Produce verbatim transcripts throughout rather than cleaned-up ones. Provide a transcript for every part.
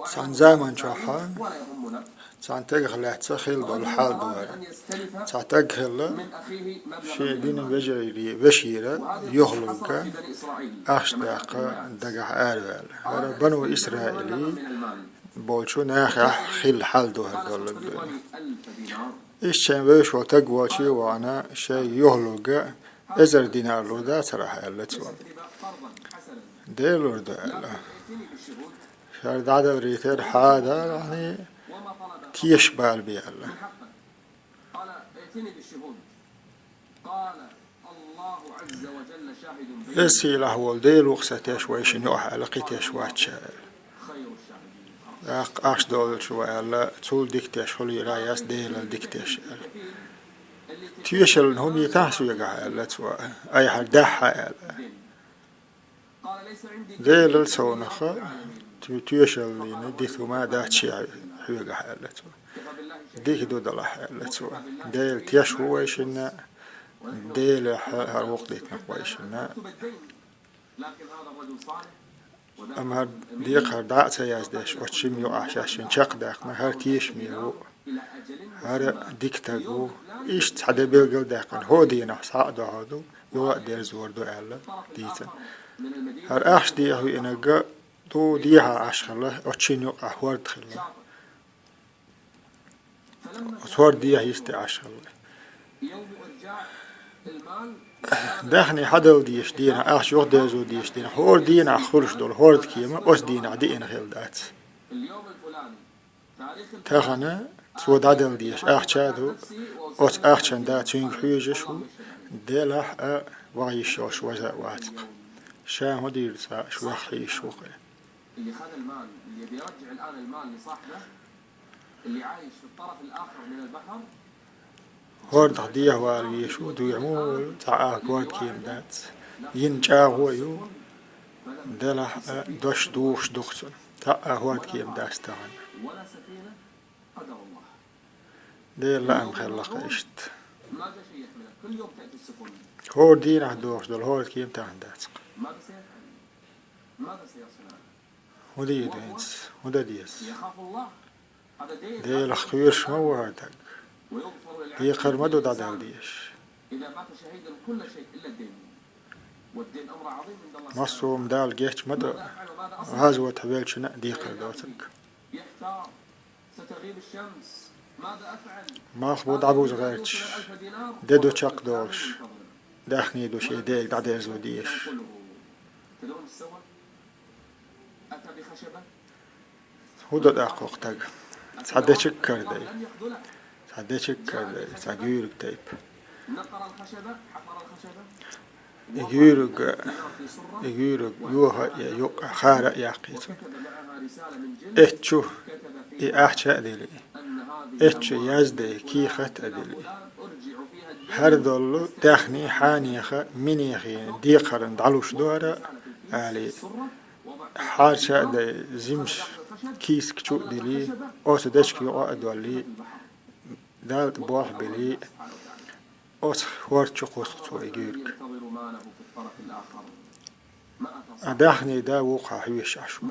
Цхьан заман чохь, цхьан тегах лаьцна хилла долу хьал ду хӀара. Цхьа таг хилла, шен динан вежарий-, вешера юхалург ахча даккха дагахь араваьлла. ХӀара Бану Исраилий болчу нахехь хилла хьал ду хӀара долларг дуьйна. Иштта шайн вевзаш волу таг волчу а вахана, шайн юхалург эзар динар лур дацара ахь аьлла цо. Дера лур ду аьлла. Шара дӀадаларе терра хьа а далахьний, теша бала бе аьлла. Веза-сийлахь волу Дела ву-кх сан теш вайшинна юкъахь аьлла, кхин теш вац ша аьлла. ТӀаккха ахча долучу ван аьлла, цул дика теш хуьлийла яц, Делал дика теш аьлла. Тоьшаллин хӀума йитахь соьгахь аьлла цо, айхьа даьхьа аьлла. Делал совнаха, то-, тоьшаллина дита хӀума дац шен хьоьгахь аьлла цо. Дика ду далахь аьлла цо. Дела теш ву вайшинна, Делехь хӀара вукху дитинарг вайшинна. Амма хӀара декхар дӀа а ца яздеш, оцу шимма юкъахь шаьш шен чекхдаьккхина, хӀара тешаме ву, хӀара дика таг ву. Иштта цхьа де билгал а даьккхина, хӀокху дийнахь схьа а дохьур ду, юха а дерзор ду аьлла дийцина. ХӀара ахча деха веанарг ду дехьа Ӏаш хилла, оцу шимма юкъахь хӀорд хилла. Оцу хӀорда дехьа йисте Ӏаш хилла. Даьхни хьадала дезачу дийнахь, ахча юхадерзо дезачу дийнахь, хӀора дийнахь хуьлуш долу хӀордкема оцу дийнахь деана хилла дац. Тахана цо дӀадала дезаш ахча а ду, оцу ахчан да цуьнга хьоьжуш ву, делахь а ваха йиш йолуш ваза а вац-кх. Ша хӀун дийр ца, аш ваха йиш ву-кх. اللي خذ المال، اللي يبي يرجع الآن المال لصاحبه، اللي عايش في الطرف الآخر من البحر. ХӀордах дехьавала везаш ву, дуьхьа ву, цхьа а хӀордкема дац. Йина чӀагӀо а ю, делахь а дош духуш ду-кх цунна. Цхьа а хӀордкема дац тахана. ولا سفينة، قدر الله. Делан лаам хилла-кх иштта. ما جاء شيء يحمله، كل يوم تأتي السفن. ХӀора дийнахь дохуш долу хӀордкема тахана дац-кх. ماذا سيفعل؟ ماذا سيصنع؟ ХӀун дийр ду хӀинца? ХӀун дан деза? يخاف الله. هذا دين. Делах кхоьруш ма ву хӀара таг. ويغفر للعبد. Декхар ма ду дӀадала дезаш. إذا مات شهيدا كل شيء إلا الدين. والدين أمر عظيم عند الله سبحانه وتعالى. Массо а Дала геч ма до, гӀазотехь веллачунна а декхар доцург. يحتار. ستغيب الشمس. ماذا أفعل؟ Малх бу дӀабуза гӀерташ, де ду чекхдолуш, даьхни ду шен дега дӀадерзо дезаш. تدرون ايش سوى؟ أتى بخشبة. ХӀун до тӀаккха хӀокху тага? Цхьа дечиг карадай. Цхьа дечиг карадай, цхьа гуьйриг тайпа. نقر الخشبة، حفر الخشبة. И гуьйриг, и гуьйриг йоха а, юкъа хара а яьккхи цо. Эцчу и ахча а дели, эцчу яздай кехат а дели, хӀара долу даьхни хьенехан, минехан декхарна дӀалуш ду хӀара, али, хьарча а дай, жимаш кийсак чу а дели, оцу дечка юкъа а долли, Далла тӀе болх а бели, оцу хӀорда чу кхуссу цо и гуьйриг. А даьхни да вукху хьоьжуш Ӏаш ву.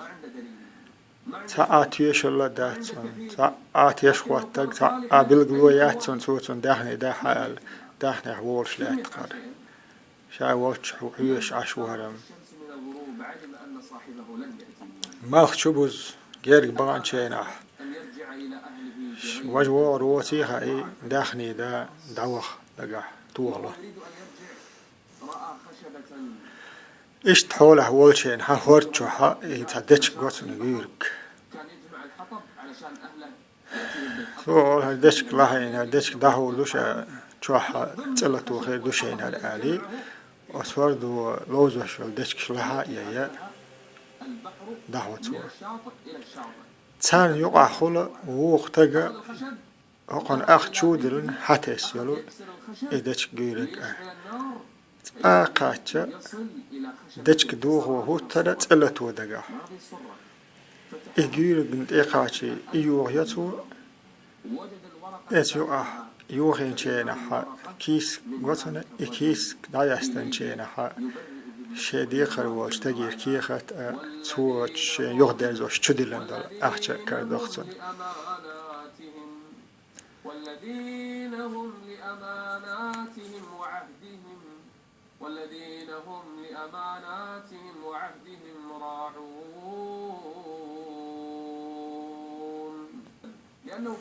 Цхьа а тоьшалла а дац цунна, цхьа а теш хӀоттаг, цхьа а билгало яц цунна, цо цунна даьхни да хьа аьлла, даьхнех волуш лаьтта хӀара. Ша волччу хьоьжуш Ӏаш ву хӀара. Малх чу бузу герга баханчу хенахь, важа вогӀур воций хаий, даьхни да дӀаваха дагахь тохало. Иштта хьолехь волчу хенахь хӀорда чохь и цхьа дечиг го цунна гуьйриг. Цо олу, хӀара дечиг лахьийна, хӀара дечиг дӀахьур ду ша, чохь цӀе лато хир ду шайна хӀара, аьлли, оцу хӀордо ловзош йолу дечигаш лахьа а яйа, дӀахьо цо. Царна юкъахь хуьлу вукху тага, хӀокхунна ахча чу а диллина, хьатесна йолу и дечиг гуьйриг а. Цкъа а кхачча, дечиг дохо хӀуттара цӀе лато дагахь. И гуьйригна тӀе а кхачий, и йохайо цо, эца юкъахь йохийначу хенахь кийсак го цунна, и кийсак дӀаяьстинчу хенахь Шен декхар волча тагийра кехат а, цо шен юхадерзош чудиллина долу ахча карадо-кх цунна. والذين هم لأماناتهم وعهدهم والذين هم لأماناتهم وعهدهم راعون. لأنه